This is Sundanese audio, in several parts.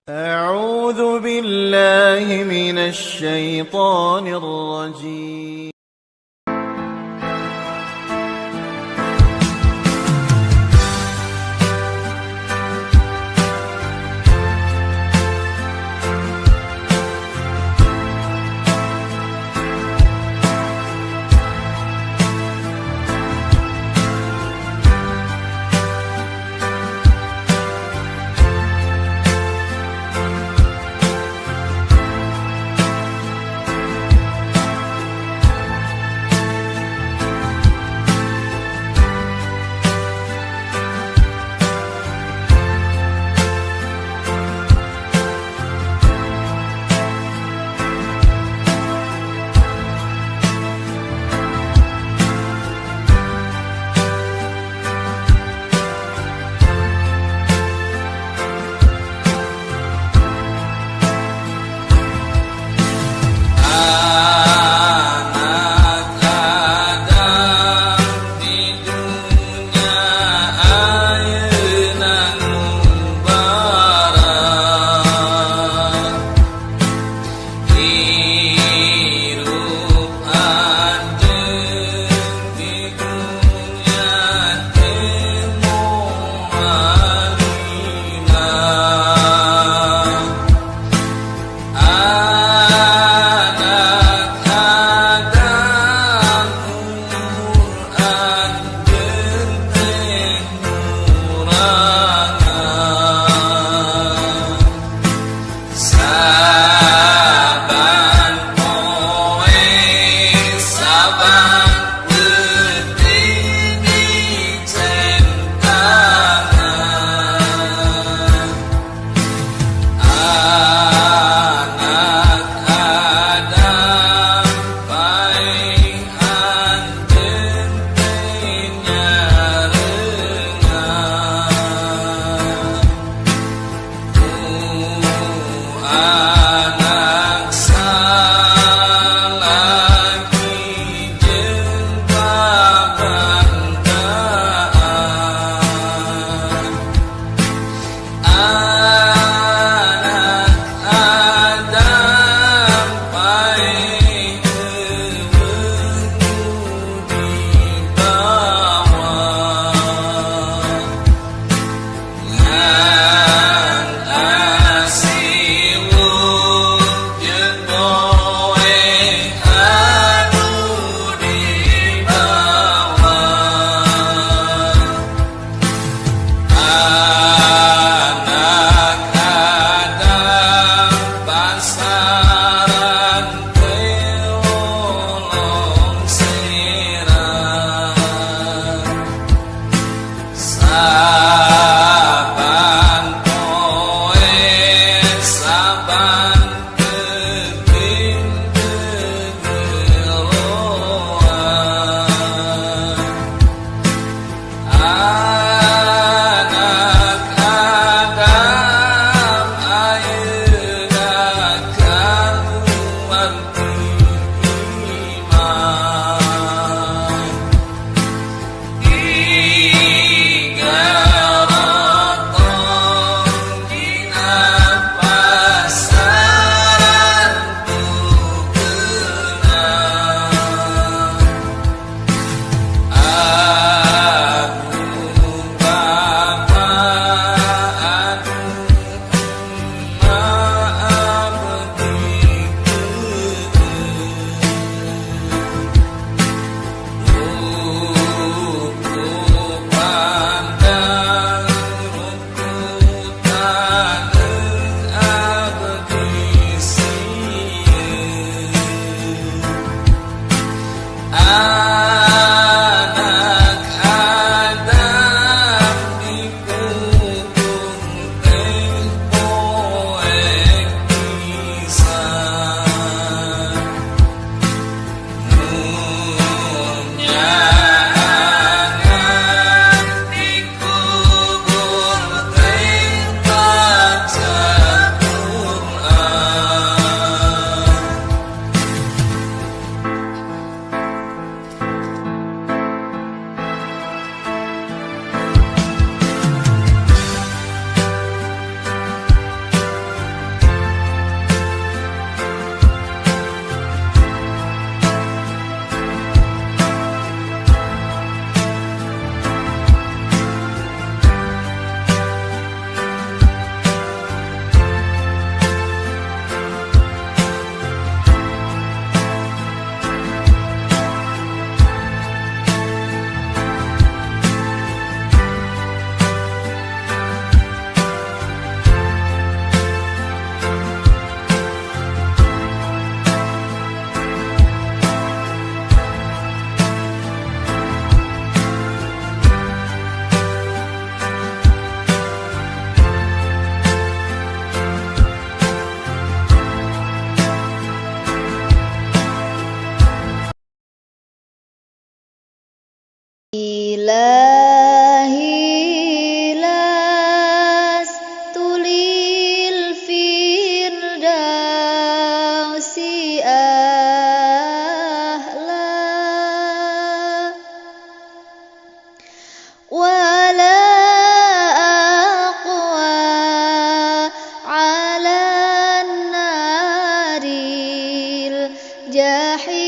أعوذ بالله من الشيطان الرجيم. Ilahi lastu lil firdausi ahla wala aqwa ala naril jahim.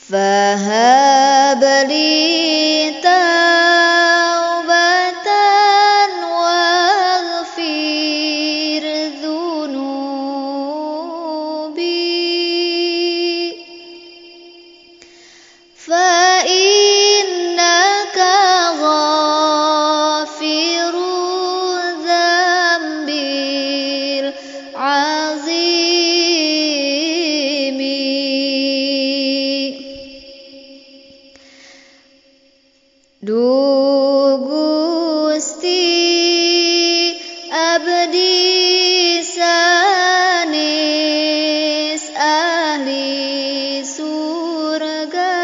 فهب لي توبة واغفر ذنوبي فإنك غافر الذنب العظيم. Duh Gusti abdi sanes ahli surga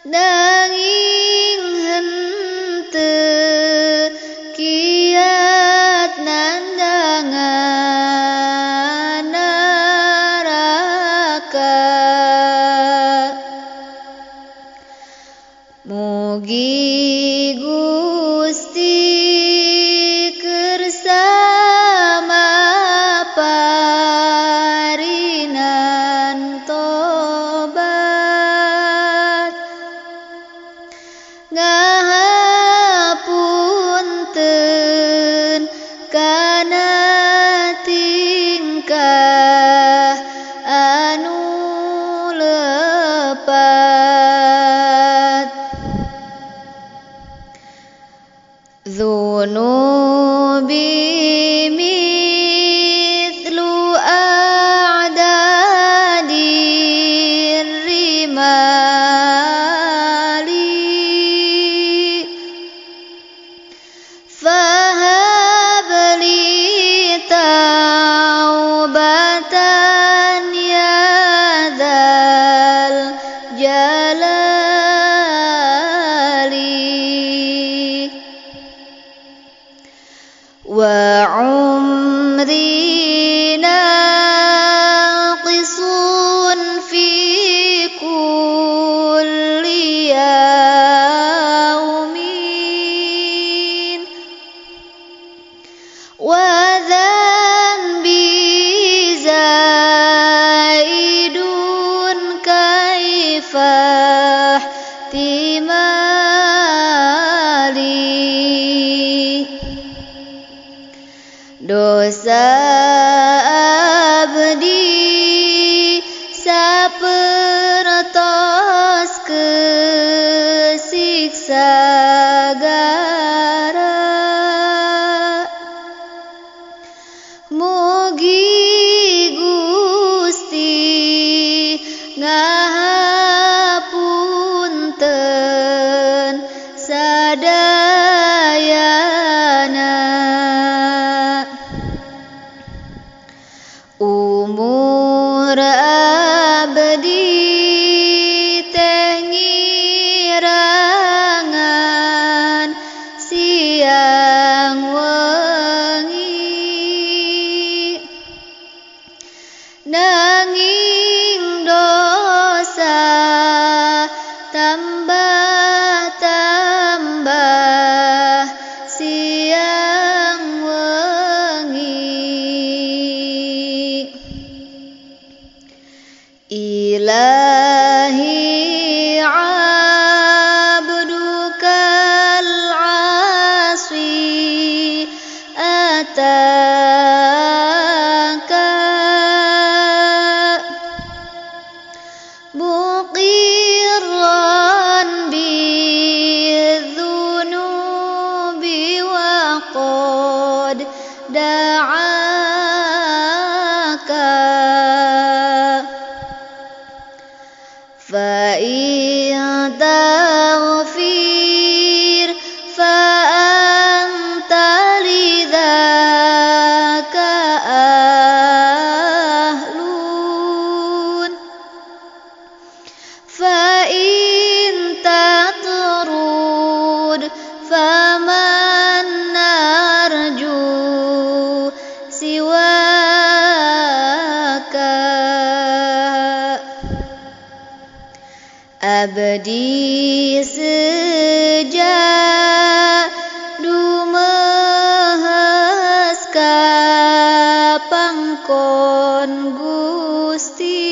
nanging henteu kiat nandangan neraka. Mugi Gusti kersa maparinan tobat ngahapunten kana tingkah anu lepat. Dzunubi mithlu a'dadir rimali fahab li taubatan ya dzal jalali. Wa umri naqisun fi kulli yaumin wa dhanbi zaidun kaifa ihtimali. Dosa abdi sapertos kesiksa gara. Mugi Gusti ngahapunten sadayana. Umur abdi teh ngirangan siang wengi nanging dosa tambah tambah siang wengi. Ilahi abdukal asi ataka muqirran bidzunubi wa qad da'aka fa in taghfir fa anta lidzaka فإن تطرد فمن نرجو سواك. Abdi seja dumehes ka pangkon Gusti,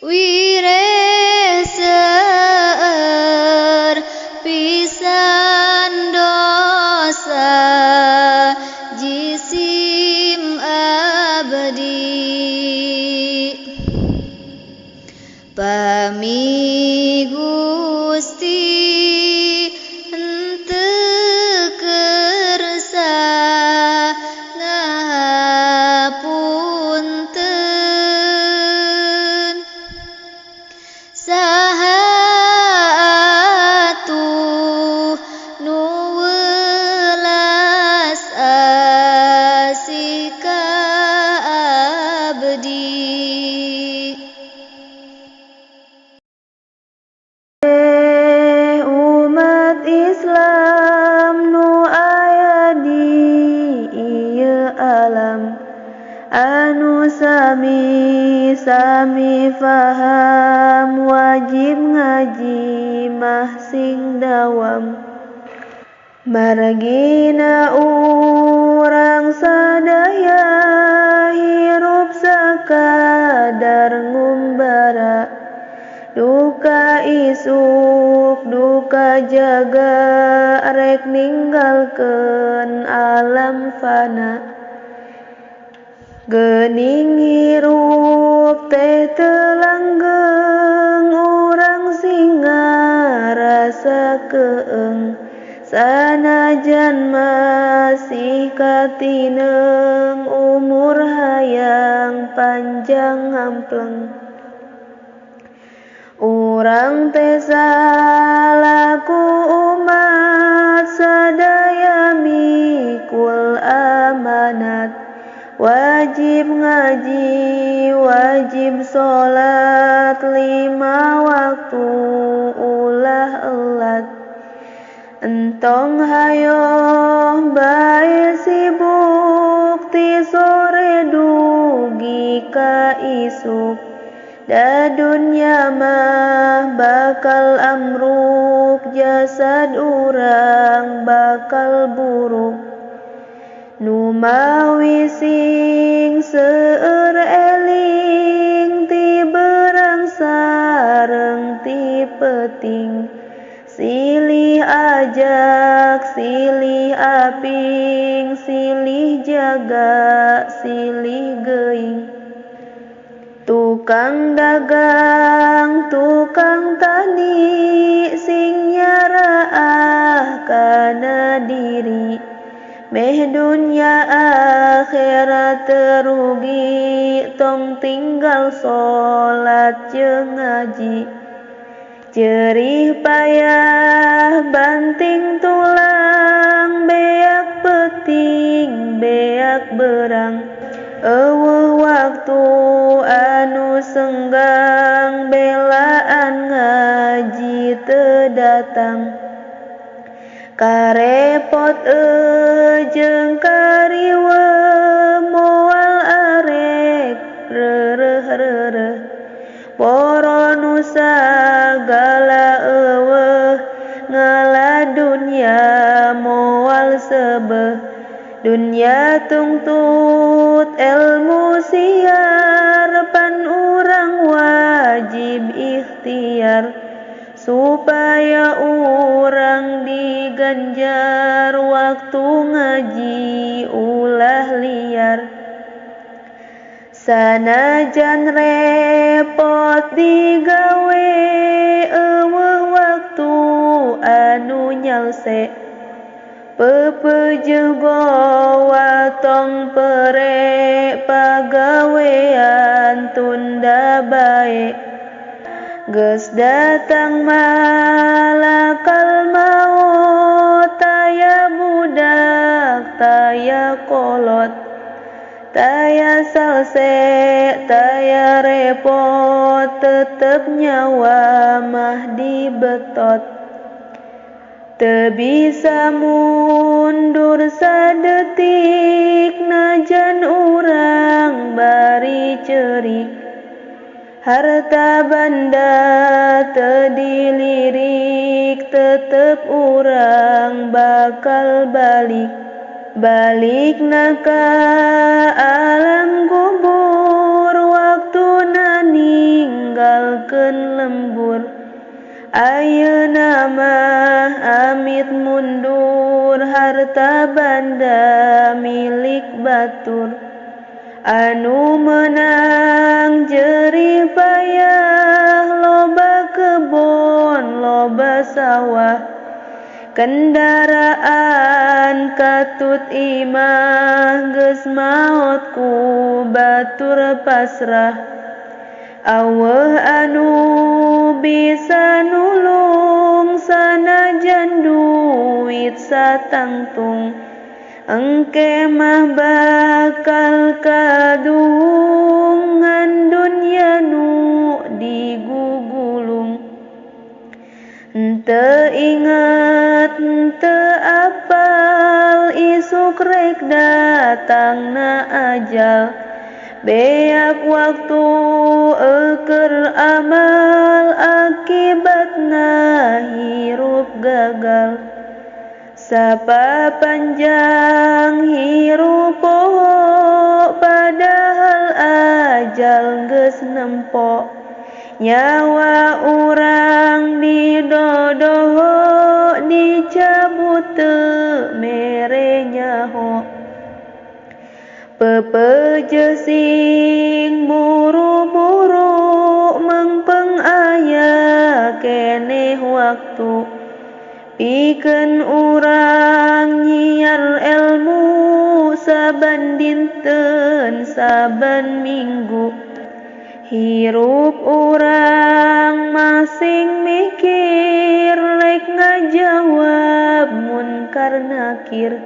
wire seueur pisan dosa jisim abdi. Pami Gusti henteu kersa ngahapunten, saha atuh nu welas asih ka abdi. Umat Islam nu aya di ieu alam, anu sami sami faham wajib ngaji mah sing dawam. Margina urang sadaya hirup sakadar ngumbara, duka isuk duka jaga rek ninggalkeun alam fana. Geuning hirup teh teu langgeng, urang sing ngarasa keeng, sanajan masih katineng umur hayang panjang ngampleng. Urang teh salaku umat sadaya mikul amanat, wajib ngaji wajib salat 5 waktu ulah elat. Entong hayoh bae sibuk ti sore dugi ka isuk, da dunya mah bakal amruk, jasad urang bakal buruk. Nu mawi sing seueur eling ti berang sareng ti peuting, silih ajak silih aping, silih jaga silih geuing. Tukang dagang, tukang tani, sing nyaraah kana diri, meh dunya akhirat terugi, tong tinggal salat jeung ngaji. Jerih payah banting tulang, beak peuting beak berang, eueuh waktu anu senggang, belaan ngaji teu datang. Karepot jeung kariweuh, moal arek reureuh-reureuh, poro nu sagala eueuh, ngala dunya moal sebeuh. Dunya tungtut ilmu siar, pan urang wajib ikhtiar, supaya urang diganjar waktu ngaji ulah liar. Sanajan repot digawe, eueuh waktu anu nyalse, pepeujeuh gowa tong pere, pagawean tunda bae. Geus datang malakal maut, taya budak taya kolot, Taya salse taya repot, tetep nyawa mah dibetot. Teu bisa mundur sadetik, najan urang bari ceurik. Harta banda teu dilirik, tetep urang bakal balik. Balikna ka alam kubur, waktuna ninggalkeun lembur. Ayeuna mah amit mundur, harta banda milik batur. Anu menang jerih payah, loba kebon loba sawah. Kendaraan katut imah, geus maot ku batur pasrah. Aweuh anu bisa nulung, sanajan duit satangtung. Engke mah bakal kaduhung, ngan dunya nu digugulung. Henteu inget henteu apal, isuk rek datangna ajal. Beak waktu eukeur amal, akibatna hirup gagal. Sapa panjang hirup poho, padahal ajal geus nempo. Nyawa urang didodoho, dicabut teu mere nyaho. Pepeje sing buru-buru, mengpeng aya keneh waktu. Pikeun urang nyiar ilmu, saban dinten saban minggu. Hirup urang masing mikir, rek ngajawab munkar nakir.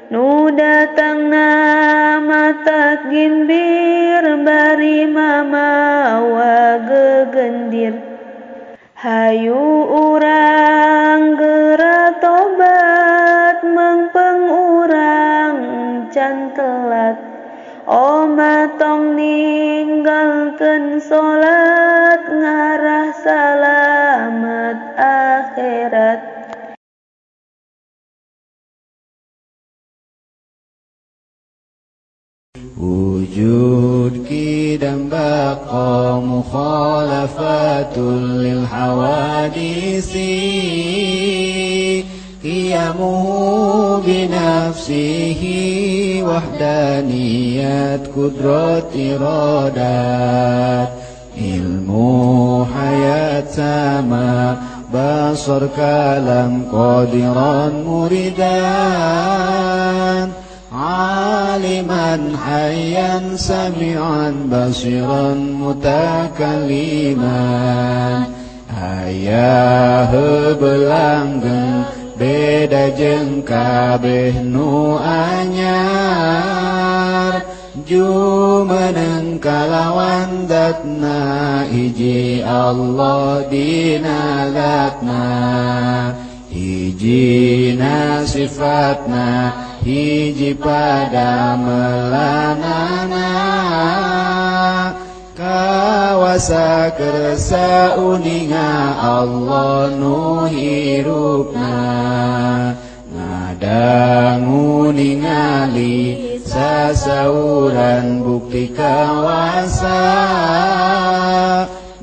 Nu datangna matak gimbir, bari mamawa gegendir. Hayu urang geura tobat, mengpeng urang can telat. Oma tong ninggalkeun salat, ngarah salamet akhirat. Wujud kidam baqa mukhalafatul lil hawadisi, qiyamuhu binafsihi wahdaniyat kudrat iradat, ilmu hayat sama basar kalam qadiran muridan, aliman hayyan sami'an basiran mutakaliman. Ayah belanggeng beda jeung kabeh nu anyar, jumeneng kalawan datna hiji Allah dina zatna, hijina sifatna, hiji pada melanana. Kawasa kersa uninga Allah nu hirupna, ngadangu ningali sasauran bukti kawasa.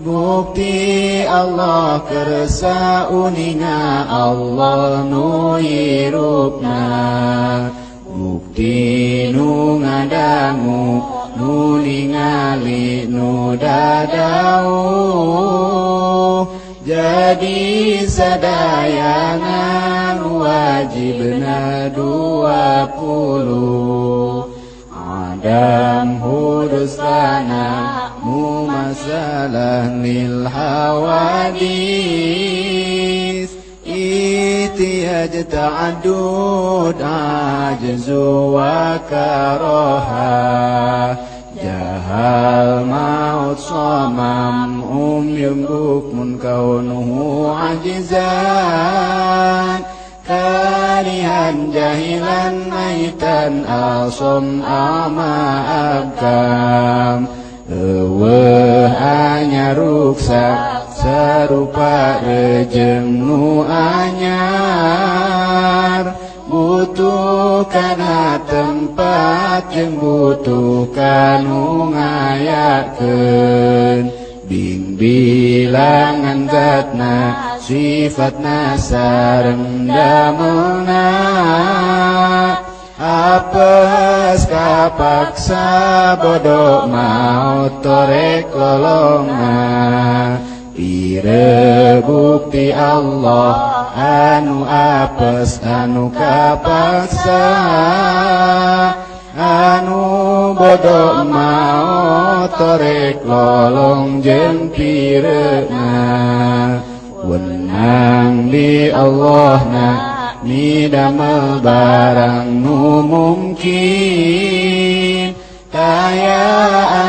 Bukti Allah kersa uninga Allah nu hirupna, bukti nu ngadangu nu ningali nu dadau. Jadi sadayana wajibna 20. Adam hudusana mumasalah lil hawadis, ihtiyaj ta'addud ajzu wa karaha jahal maut samam umyum bukmun kaunuhu ajizan karihan jahilan maitan asom ama abkam eueuh anyar ruksak sarupa rejeng nu anyar butuh kana tempat jeung butuh kanu ngayakeun bing bilangan zatna sifatna sareng damelna apes kapaksa bodoh maot torek lolonga pire bukti Allah anu apes anu kapaksa anu bodoh maot torek lolong jeung pireuna wenang di Allahna midamel barang nu mungkin kaya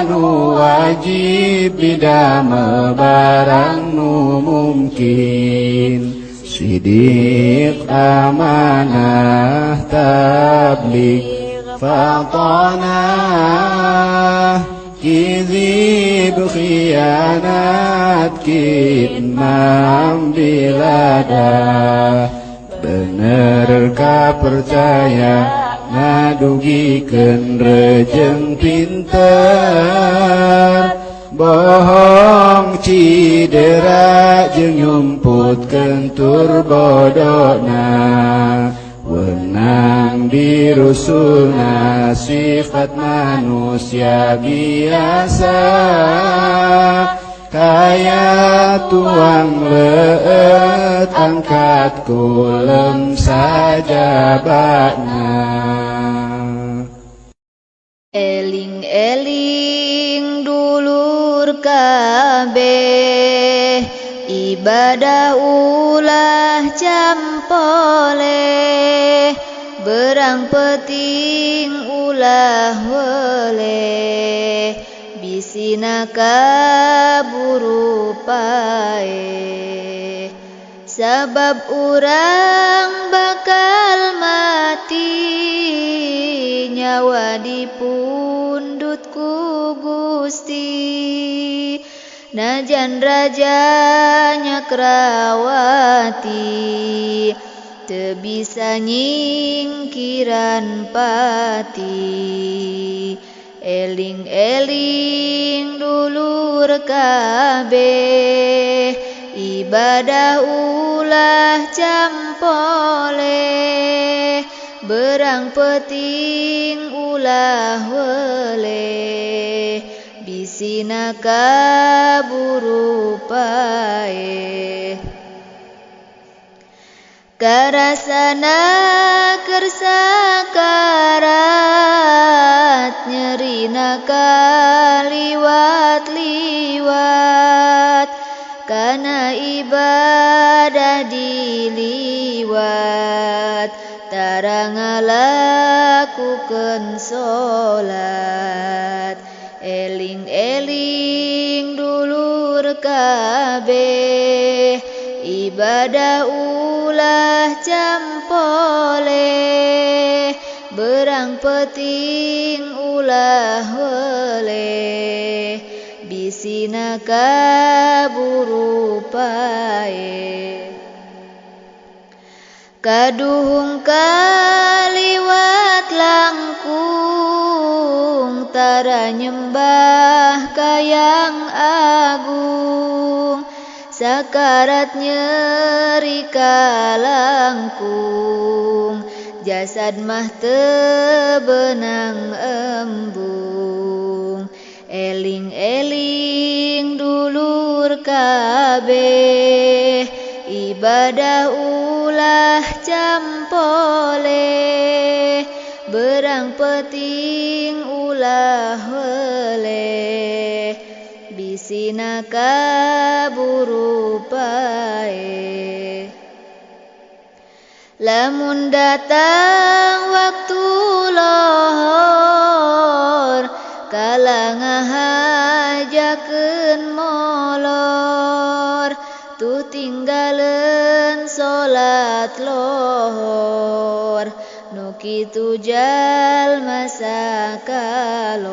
anu wajib bidamel barang nu mungkin sidik amanah tabligh fatanah kizib khianat kitman biladah bener ka percaya ngadugikeun rejeng pinter bohong cidera jeung nyumputkeun tur bodona wenang di rusulna sifat manusia biasa kaya tuang leet angkat kulem sajabana. Eling-eling dulur kabeh ibadah ulah campoleh berang peting ulah weleh bisina kaburu paeh sabab urang bakal mati nyawa dipundhut ku Gusti najan raja nyakrawati teu bisa nyingkiran pati. Eling-eling dulur kabeh ibadah ulah campoleh berang peting ulah weleh bisina kaburu paeh karasana keur sakarat nyerina kaliwat-liwat kana ibadah diliwat tara ngalakukeun salat. Eling-eling dulur kabeh ibadah ulah campoleh berang peting ulah weleh bisina kaburu paeh kaduhung kaliwat langkung tara nyembah kayang agung sakarat nyeri kalangkung jasad mah teu beunang embung. Eling-eling dulur kabeh ibadah ulah campoleh berang peting ulah weleh bisina kaburu paeh. Lamun datang waktu lohor kala ngahajakeun molor tuh tinggaleun salat lohor nu kitu jalma sakalor.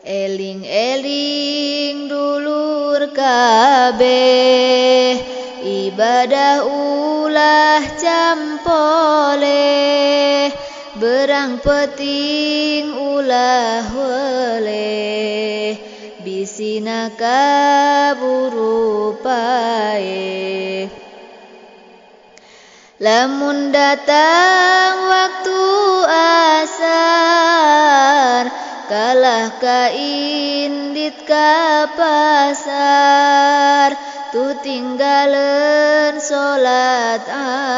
Eling-eling dulur kabeh ibadah ulah campoleh berang peting ulah weleh bisina kaburu paeh. Lamun datang waktu asar kalah ka indit ka pasar tu tinggaleun salat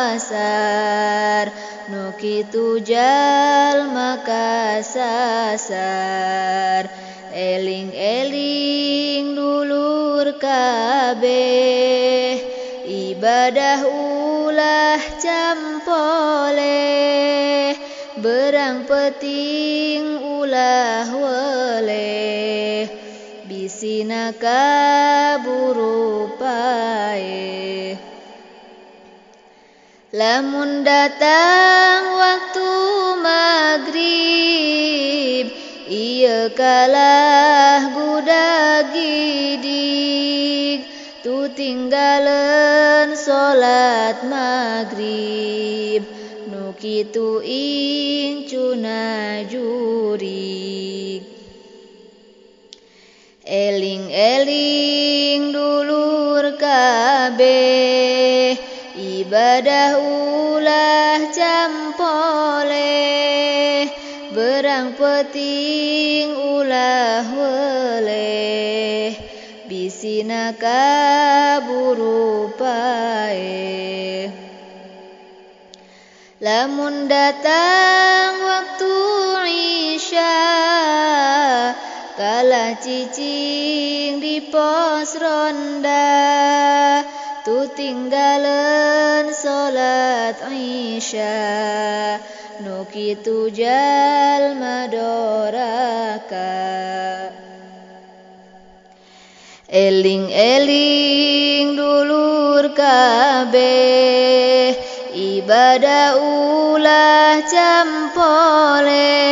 asar nu kitu jalma kasasar. Eling-eling dulur kabeh ibadah ulah campoleh berang peting ulah weleh bisina kaburu paeh. Lamun datang waktu maghrib ieu kalah gudag gidig tu tinggaleun salat maghrib nu kitu incuna jurig. Eling-eling dulur kabeh ibadah ulah campoleh berang peting ulah weleh bisina kaburu paeh. Lamun datang waktu isya kala cicing di pos ronda tu tinggaleun salat isya nu kitu jalma doraka. Eling-eling dulur kabeh ibadah ulah campoleh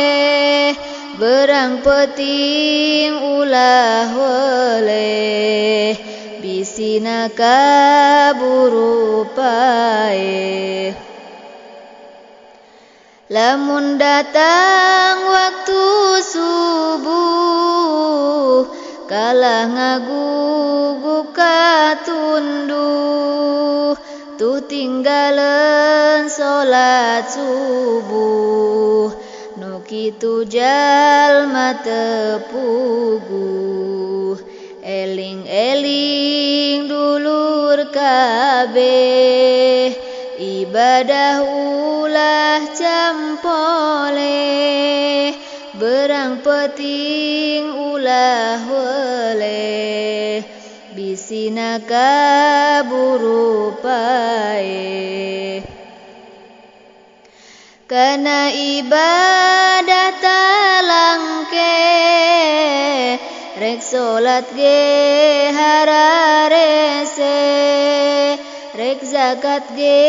berang peting ulah weleh bisina kaburu paeh. Lamun datang waktu subuh kalah ngaguguk katunduh tu tinggaleun salat subuh nu kitu jalma teu puguh. Eling-eling dulur kabeh ibadah ulah campoleh berang peting ulah weleh bisina kaburu paeh. Kana ibadah talangke rek salat ge hararese rek zakat ge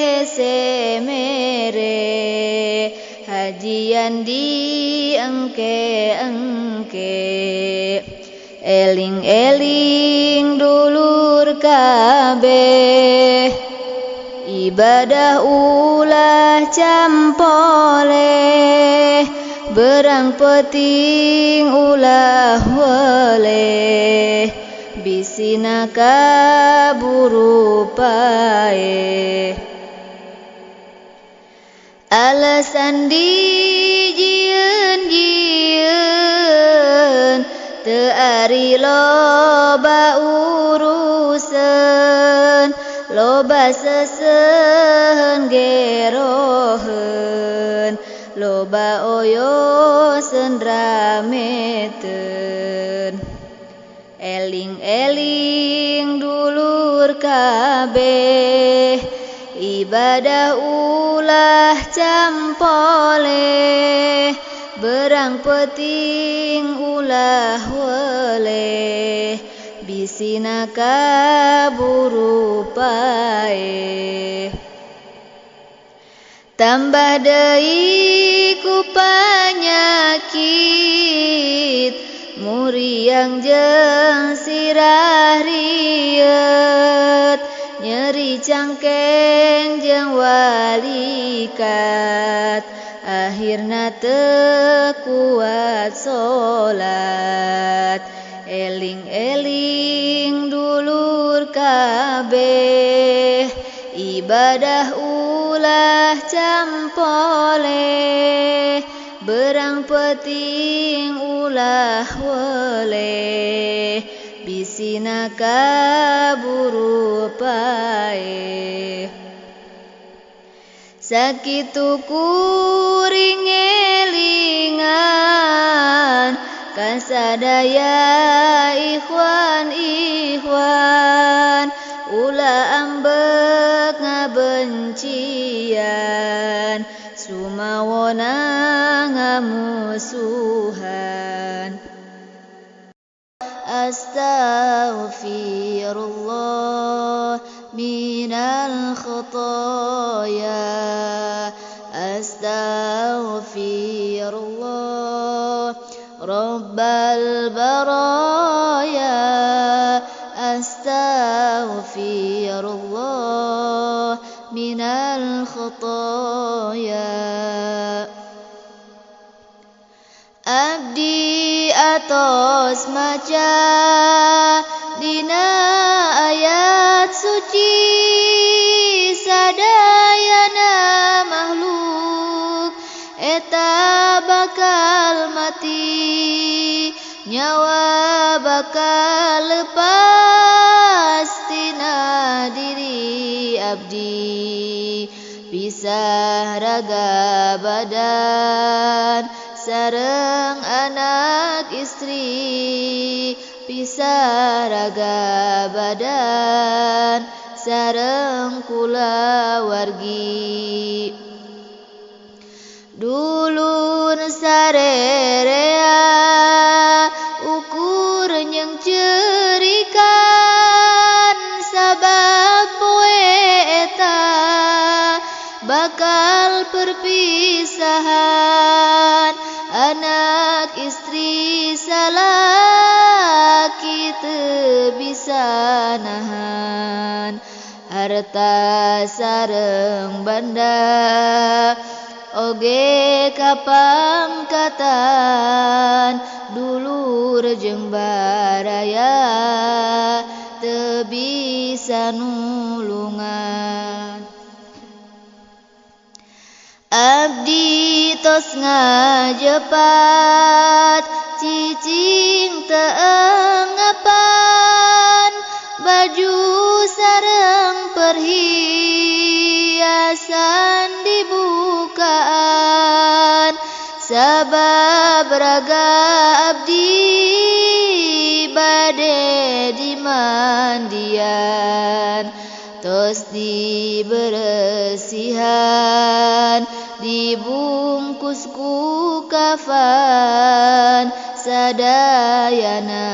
hese mere hajian di engke-engke. Eling-eling dulur kabeh ibadah ulah campoleh berang peting ulah weleh bisina kaburu paeh. Alasan dijieun-jieun teu ari loba urusan loba seseuheun geroheun loba oyoseun rameteun. Eling-eling dulur kabeh Ibadah ulah campoleh, berang peting ulah weleh, bisina kaburu paeh. Tambah deui ku panyakit, muriang jeung sirah rieut, nyeri cangkeng jeung walikat, akhirna teu kuat salat. Eling-eling dulur kabeh, ibadah ulah campoleh, berang peting ulah weleh, bisina kaburu paeh. Sakitu kuring elingan kasadaya ikhwan ikhwan, ulah ambek ngabencian, sumawona ngamusuhan. Astaghfirullah minal khotoya, astaghfirullah rabbal baraya, astaghfirullah minal khotoya. Abdi atos maca dina ayat suci, sadayana makhluk eta bakal mati, nyawa bakal lepas tina diri abdi, pisah raga badan sareng anak istri, pisah raga badan sareng kulawargi. Dulur sarerea ukur nyeng cerikan, sabab poe eta bakal perpisahan, anak istri salaki teu bisa nahan, harta sareng banda oge kapangkatan, dulur jeung baraya teu bisa nulungan. Abdi tos ngajepat cicing teu ngapan, baju sareng perhiasan dibukaan, sabab raga abdi bade dimandian, tos diberesihan, dibungkus ku kafan, sadayana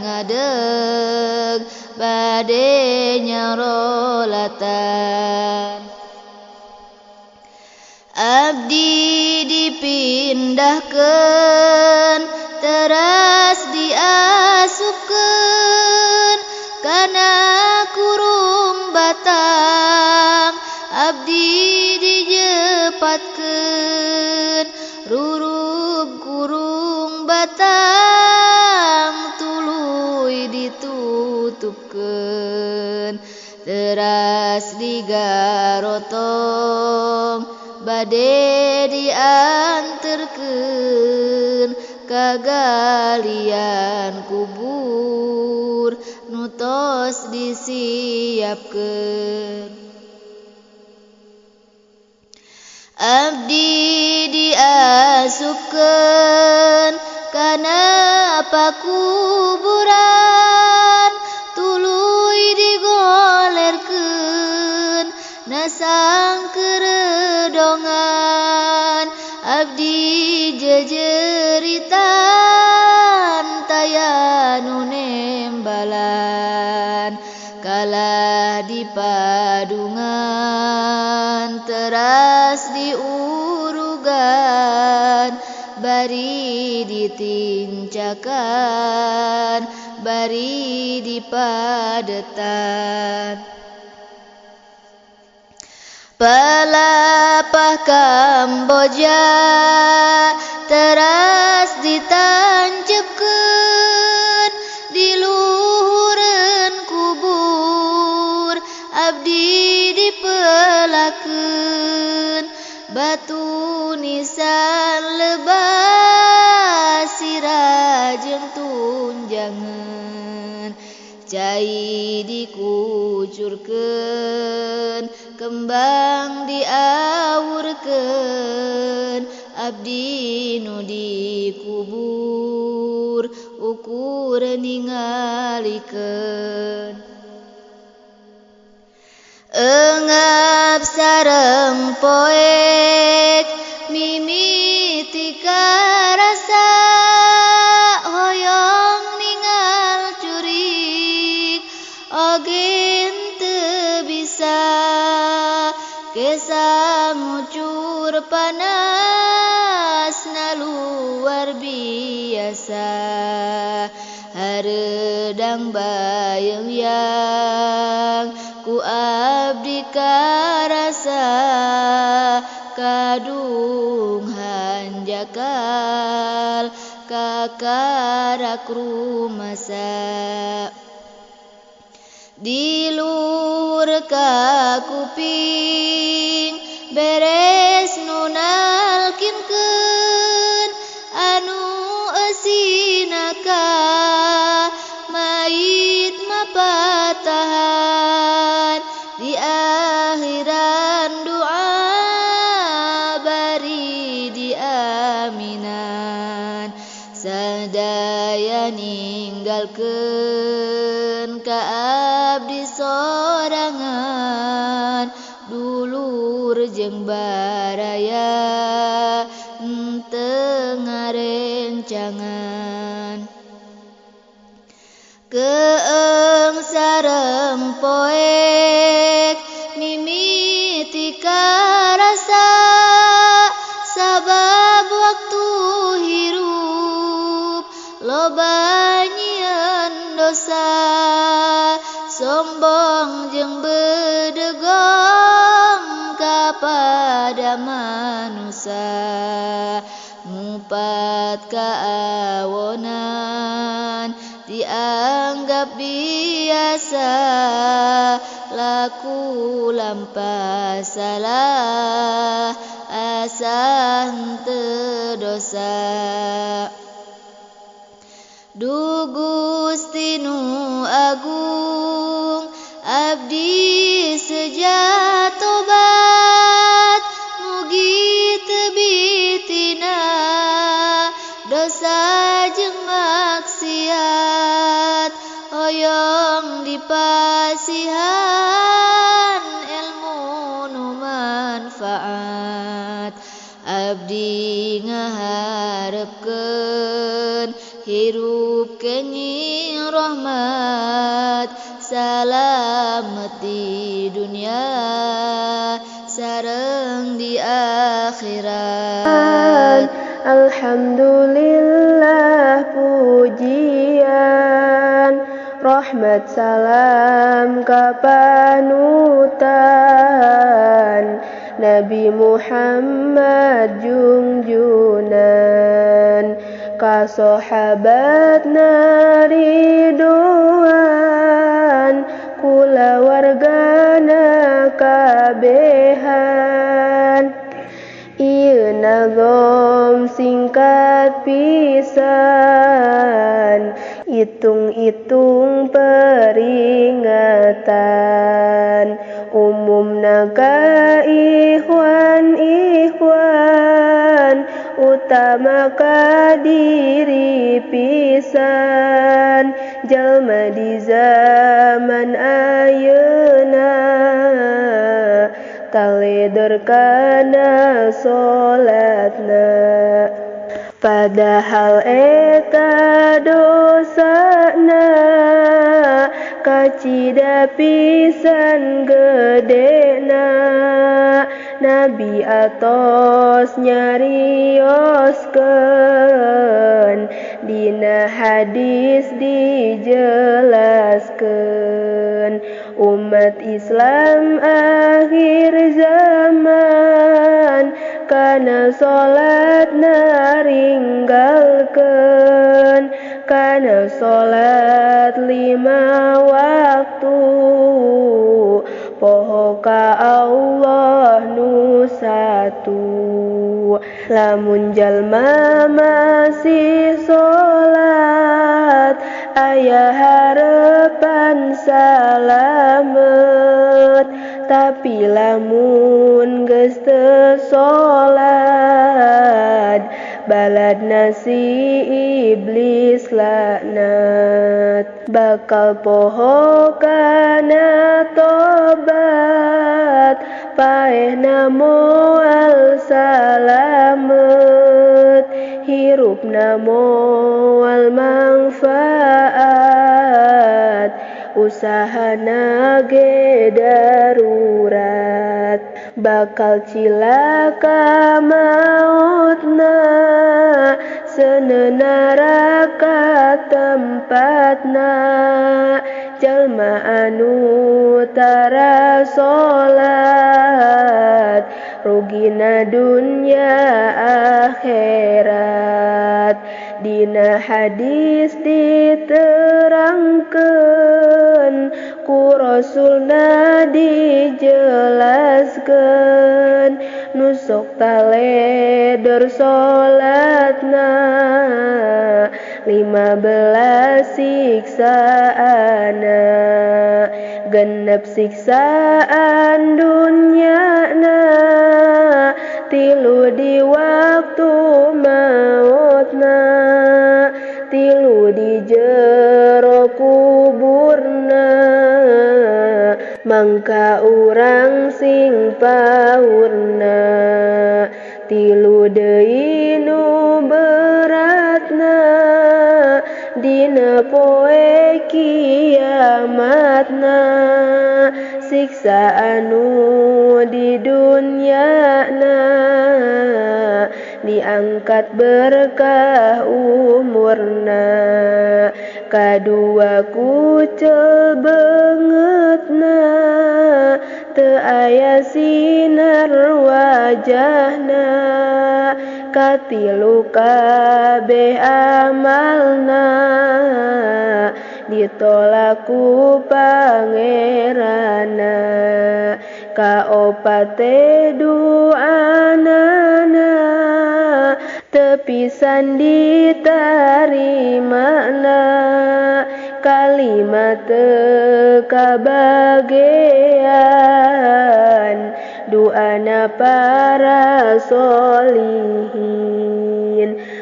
ngadeg bade nyarolatan. Abdi dipindahkeun teras diasupkeun kana kurung batang, abdi dijepatkeun rurub kurung batang, tuluy ditutupkeun teras digarotong, bade dianterkeun ka galian kubur nu tos disiapkeun. Abdi diasupkeun kana pakuburan, tuluy digolerkeun nasib Sangkeredongan abdi jejeritan taya nu nembalan kalah di padungan teras diurugan bari ditincakan bari dipadetan. Palapah Kamboja teras ditancepkeun di luhureun kubur abdi dipelakeun batu nisan lebah sirah jeung tunjangan cai dikucurkeun kembang diawurkeun abdi nu dikubur ukur ningalikeun. Engap sareng poek mimiti karasa hoyong ningal curik oge henteu bisa kesa ngucur panasna luar biasa hareudang bayeng-yang ku abdi karasa kadung hanjakal kakarak rumasa di luhur ka kuping beres nu nalkinkeun anu eusina ka mayit mapatahan di akhiran doa bari diaminan sadaya ninggalkeun ka abdi sorangan dulur jeung baraya henteu ngarencangan. Keeng sareng poek mimiti karasa sabab waktu hirup loba nyieun dosa sombong jeung bedegong kapada manusa ngupat kaawonan dianggap biasa laku lampah salah asa henteu dosa. Duh Gusti nu agung abdi seja tobat mugi teu bitina dosa jeung maksiat hoyong dipasihan ilmu nu manfaat abdi ngaharepkeun hirup kenying rahmat salamet di dunia sareng di akhirat. Alhamdulillah pujian rahmat salam kapanutan Nabi Muhammad junjunan ka sahabatna ridwan kulawargana kabehan. Ieu nazom singkat pisan itung-itung peringatan umumna ka ikhwan ikhwan utama ka diri pisan jalma di zaman ayeuna Taledor kana salatna. Padahal eta dosana kacida pisan gedena. Nabi atos nyarioskeun dina hadis dijelaskeun. Umat Islam akhir zaman kana salatna ringgalkeun, kana salat 5 waktu poho ka Allah nu satu. Lamun jalma masih salat aya harapan salamet, tapi lamun geus teu salat baladna si iblis laknat. Bakal poho kana tobat, paehna moal salamet, hirupna moal mangfaat, usahana ge darurat. Bakal cilaka mautna, seuneu neraka tempatna. Jalma anu tara salat rugina dunya akhirat. Dina hadis diterangkeun ku Rasulna dijelaskeun, nu sok taledor salatna 15 siksaana. Genep siksaan dunyana, 3 di waktu mautna, 3 di jero kuburna. Mangka urang sing paurna, 3 deui nu beratna, dina poe kiamatna. Siksa anu di dunyana diangkat berkah umurna. Kadua kucel beungeutna, teu aya sinar wajahna. Katilu kabeh amalna ditolak ku pangeranna. Kaopat teh duanana teu pisan ditarimana. Kalima teu kabagean duana para solihin.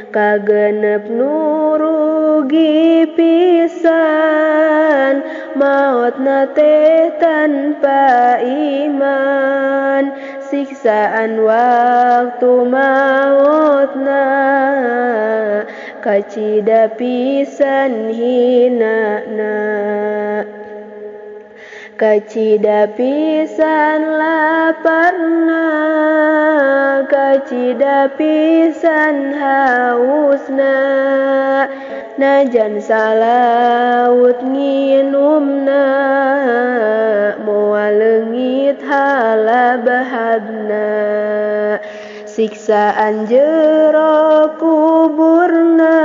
Kagenep nu rugi pisan, maotna teh tanpa iman. Siksaan waktu maotna kacida pisan hinana. Kacida pisan laparna, kacida pisan hausna. Najan salaut nginumna, moal leungit halabahabna. Siksaan jero kuburna,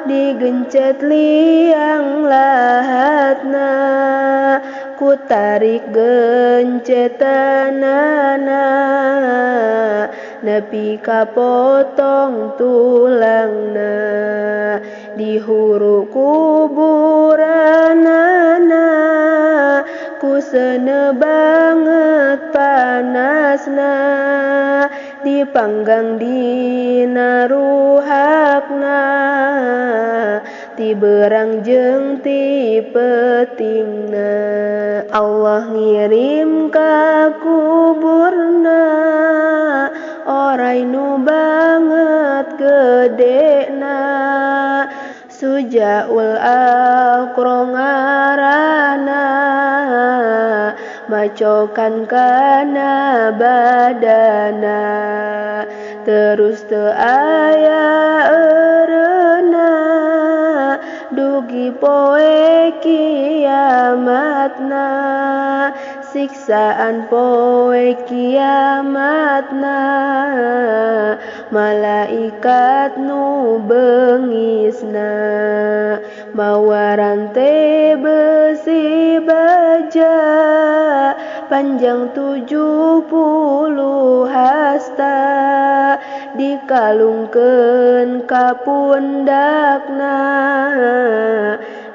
digencet liang lahatna. Ku tarik gencetanana, nepi kapotong tulangna. Dihuru kuburanana, ku seuneu banget panasna. Dipanggang dina ruhakna, Ti berang jeung ti peutingna. Allah ngirim ka kuburna orai nu banget gedena. Sujaul Aqra ngarana, macokan kana badana. Terus teu aya eureuna dugi poe kiamatna. Siksaan poe kiamatna, malaikat nu bengisna. Mawa rante besi baja panjang 70 hasta, dikalungkeun ka pundakna,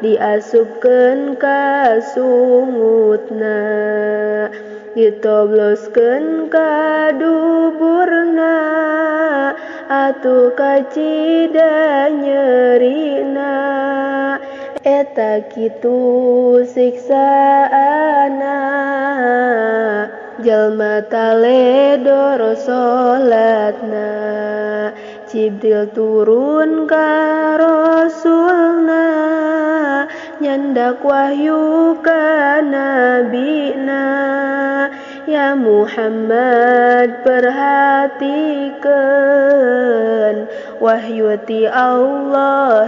diasupkeun ka sungutna, ditobloskeun ka duburna, atuh kacida nyerina. Eta kitu siksaana jalma taledor salatna. Jibril turun ka Rasulna, nyandak wahyu ka nabina. Ya Muhammad perhatikeun, wahyu ti Allah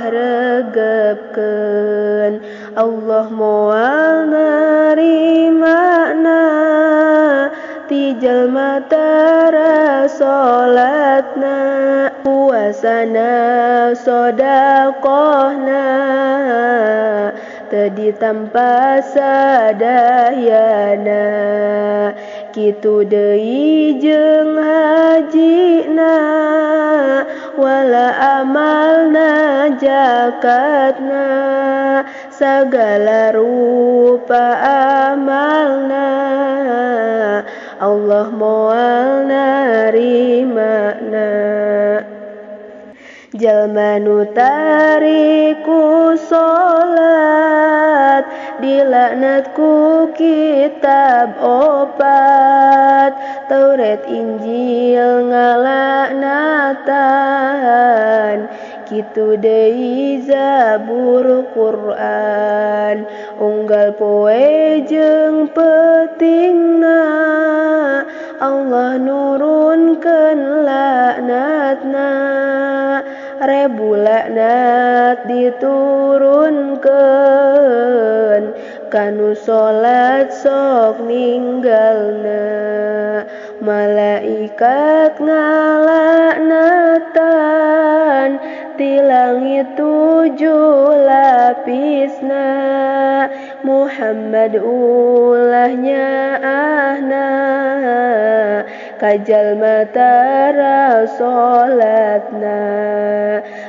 regepkeun. Allah moal narimana ti jalma tara salatna, puasana sedekahna teu ditampa sadayana. Kitu deui jeung hajina, wala amalna zakatna, sagala rupa amalna Allah moal narimana. Jalma nu tariku salat dilaknat ku kitab opat, Taurat Injil ngalaknatan, kitu deui Zabur Quran. Unggal poe jeung peutingna Allah nurunkeun laknatna. Rebu laknat diturunkeun kanu salat sok ninggalna. Malaikat ngalaknatan ti langit 7 lapisna. Muhammad ulah nyaahna ka jalma tara salatna.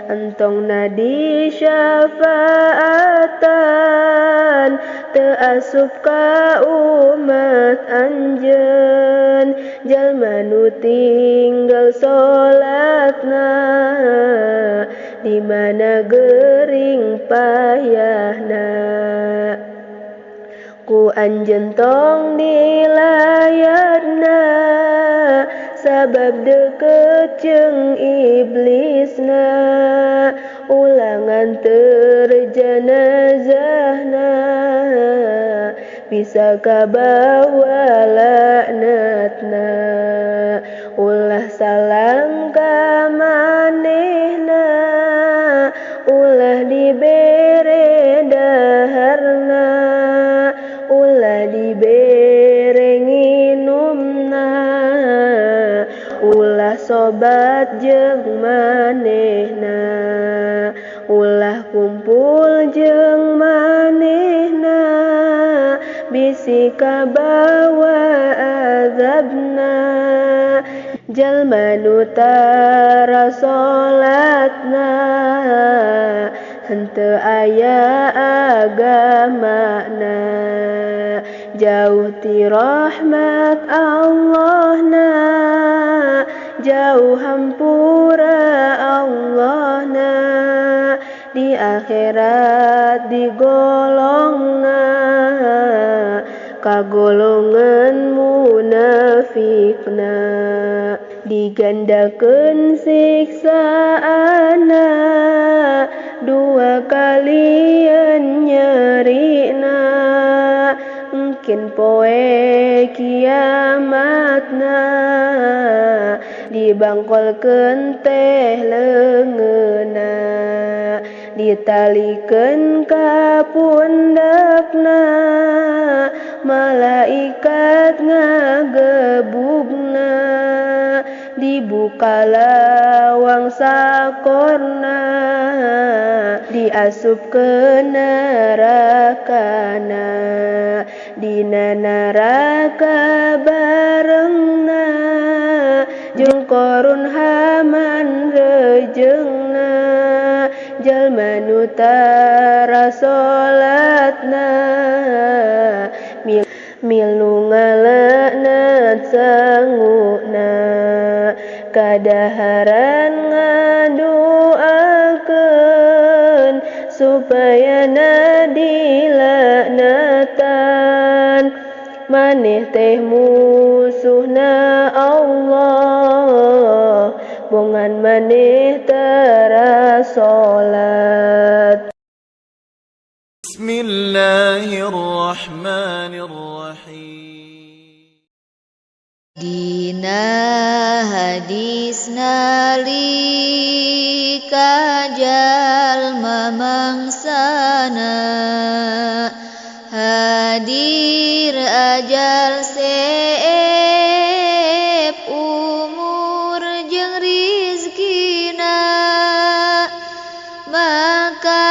Entongna disyafaatan teu asup ka umat anjeun. Jalma nu tinggal salatna di mana gering payahna. Ku anjeun tong dilayatna sabab deukeut jeung iblisna. Ulangan terjanazahna bisa kabawa laknatna. Ulah salam ka manehna, ulah dibere daharna, ulah dibere nginumna, ulah sobat jeung manehna, ulah kumpul jeung manehna, bisi kabawa azabna. Jalma nu tara salatna henteu aya agamana. Jauh ti rahmat Allahna, jauh hampura Allahna. Di akhirat digolongna kagolongan munafikna digandakeun siksaana dua kalian nyerina mungkin poe kiamatna dibangkolkeun teh leungeunna ditalikeun ka pundakna malaikat ngagebugna dibuka lawang sakorna diasup ke nerakana dina neraka barengna jeung Korun Haman rejengna jalma nu tara salatna milu ngalaknat sanguna kadaharan ngadoakeun supaya dilaknatan maneh teh musuhna Allah bongan maneh tara salat. Bismillahirrahmanirrahim. Dina hadis nalika jalma mangsana hadir ajal seep umur jeung rizkina maka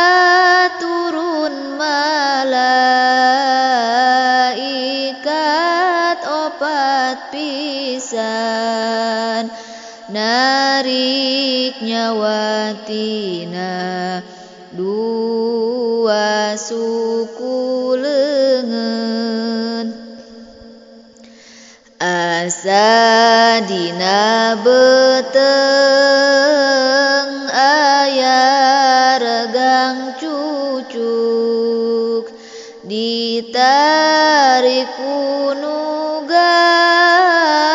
turun malaikat opat pisan narik nyawa tina dua suku leungeun asa dina beuteung aya regang cucuk ditarik ku nu gagah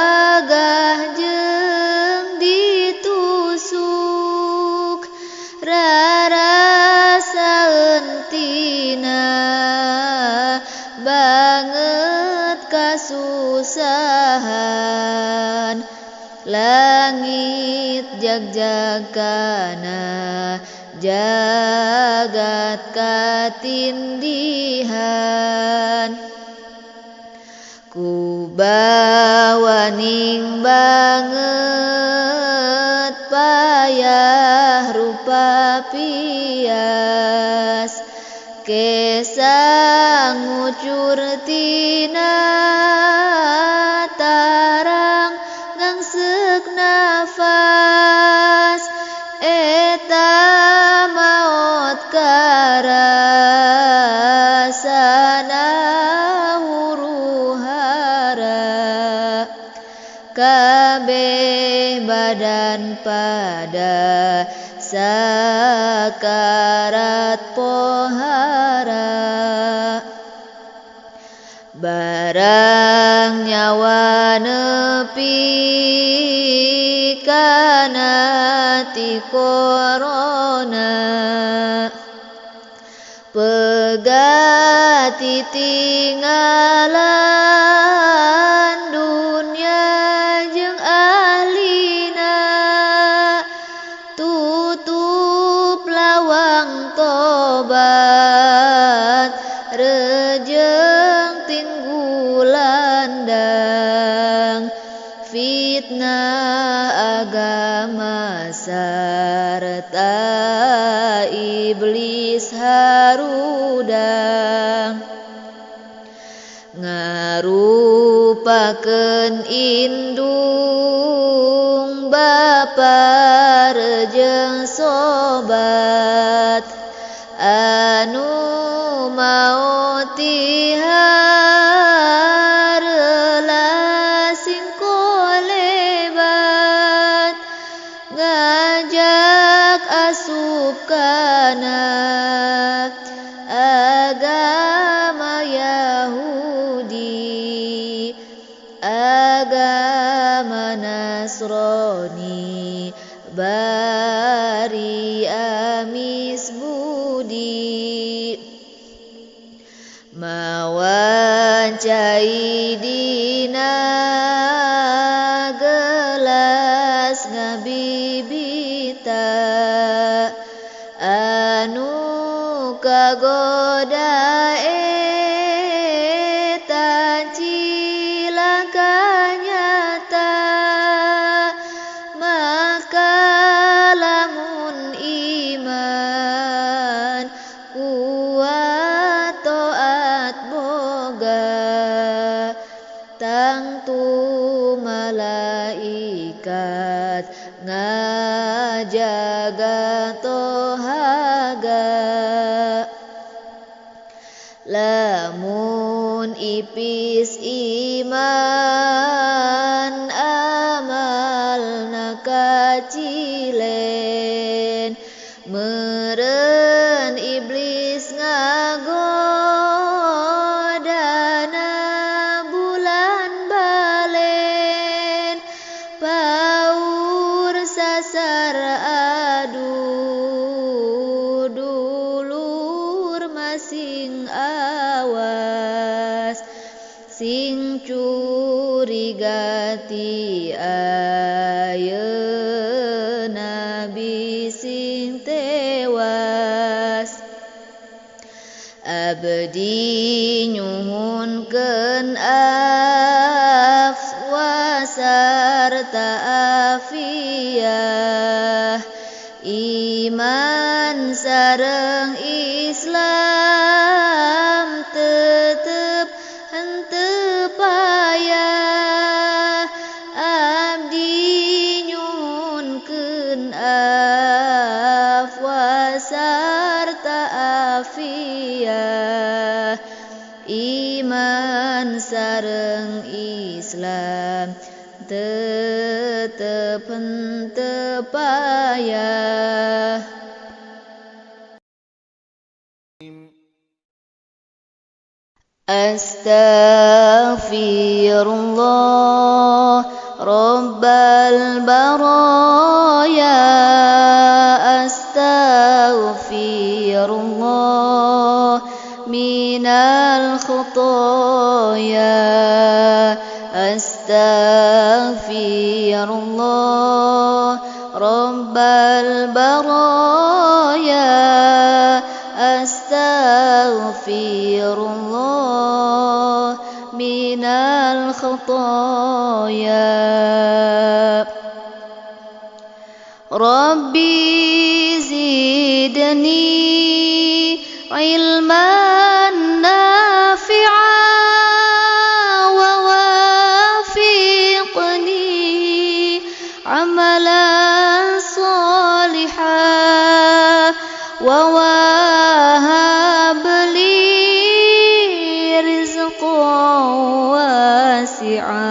jeung ditusuk rarasaeun tina banget kasusahan langit jag-jagana jagat katindihan ku bawaning banget payah rupa pias kesang ngucur tina tarang ngangsek nafas eta maot karasana huru hara kabeh badan pada sakarat pohara barang nyawa nepi kana ti korona pegati tinggalan dunia jeung ahlina tutup lawang tobat rejeng tinggulandang fitnah agama sarta iblis harudang ngarupakeun indung bapa rejeng sobat anu maot tiharela sing kolebat ngajak asup kana Agama Yahudi, agama Nasrani, bari amis budi. Mawan cai dina gelas ngabibita, anu kagoda eta cilaka nyata. Maka lamun iman kuat taat boga, tangtu malaikat ngajaga tohaga. Lamun ipis iman amalna kacilen, meureun iblis ngagodana bulan balen. Paur sasar adu dulur masing awas, sing curiga ti ayeuna bising tewas. Abdi nyuhunkeun afwa sarta afiah, iman sareng Islam tetep henteu payah. Abdi nyuhunkeun afwa sarta afiah, iman sareng Islam tetep henteu payah. Astaghfirullah Rabbal baraya, astaghfirullah minal khotoya, astaghfirullah Rabbal baraya, astaghfirullah minal khotoya. Rabbi zidni ilman nafi'a wa wafiqni amalan salihan wa wahab li rizqan wasi'a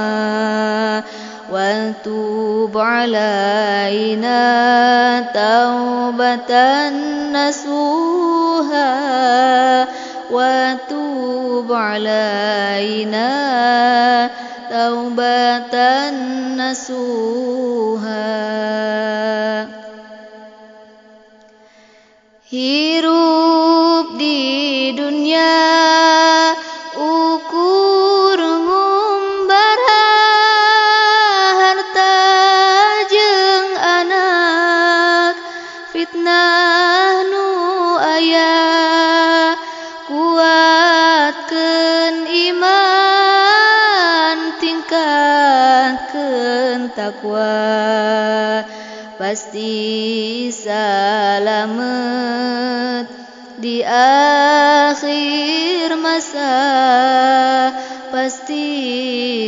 wa tub alaina taubatan nasuha wa tub alaina taubatan nasuha. Hirup di dunia ukur ngumbara, harta jeung anak fitnah nu aya, kuatkeun iman tingkatkeun takwa, pasti salamet di akhir masa, pasti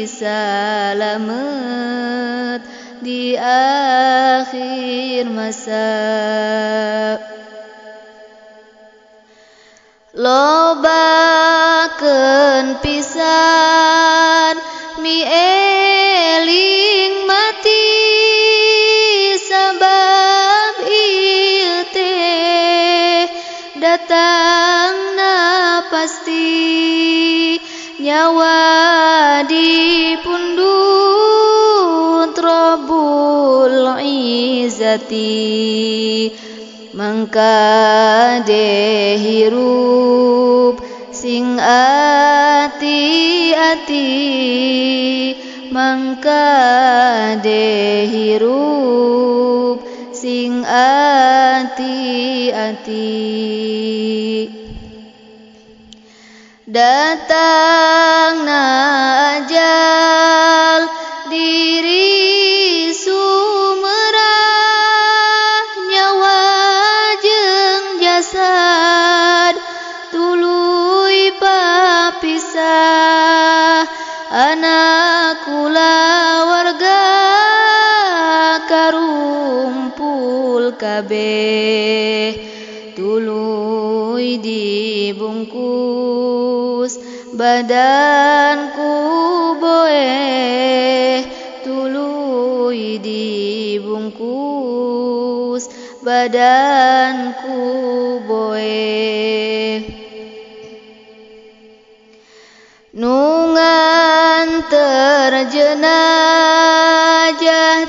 salamet di akhir masa. Lobakeun pisan mi eling mati, sabab ieu teh datangna Nyawa dipundhut Rabbul Izzati. Mangkade hirup sing ati-ati, mangkade hirup sing ati-ati. Datang ajal diri sumerah, nyawa jeung jasad tuluy papisah. Anak kulawarga karumpul kabeh, tuluy dibungkus badanku boeh, tuluy dibungkus badanku boeh. Nu nganter jenajah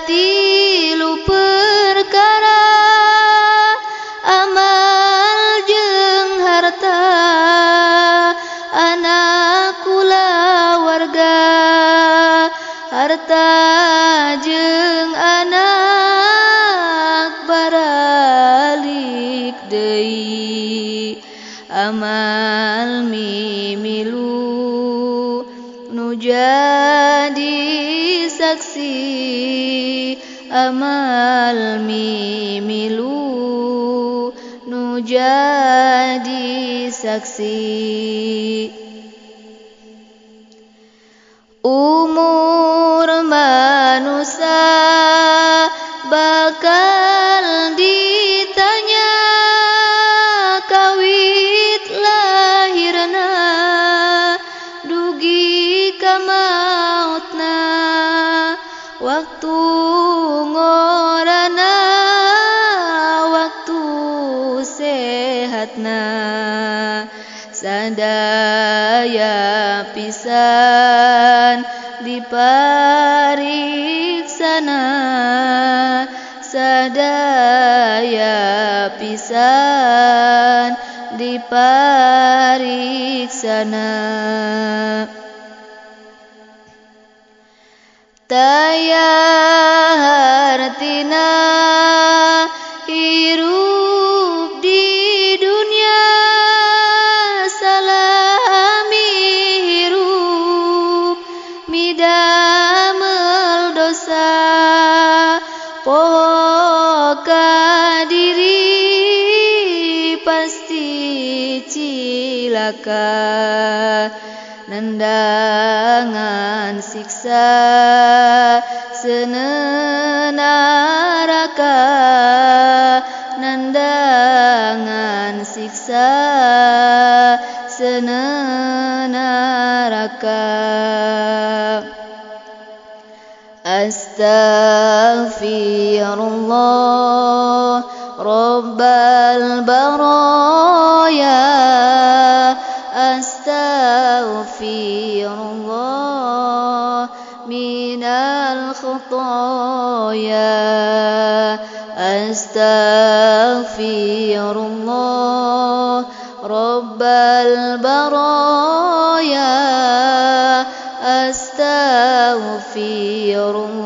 tilu perkara, amal jeung harta anak kulawarga. Harta jeung anak baralik deui, amal mimilu nu jadi saksi, amal mimilu nu jadi saksi. Umur manusia bakal ditanya, kawit lahirna dugi ka mautna. Waktu ngorana waktu sehatna, sadaya pisan dipariksana, sadaya pisan dipariksana. Taya hartina hirup di dunia, salami hirup midamel dosa. Poho ka diri pasti cilaka, nendangan siksa senenaraka, nendangan siksa senenaraka. Astaghfirullah Rabbal baraya, astaghfirullah minal khotoya, astaghfirullah Rabbal baraya, astaghfirullah.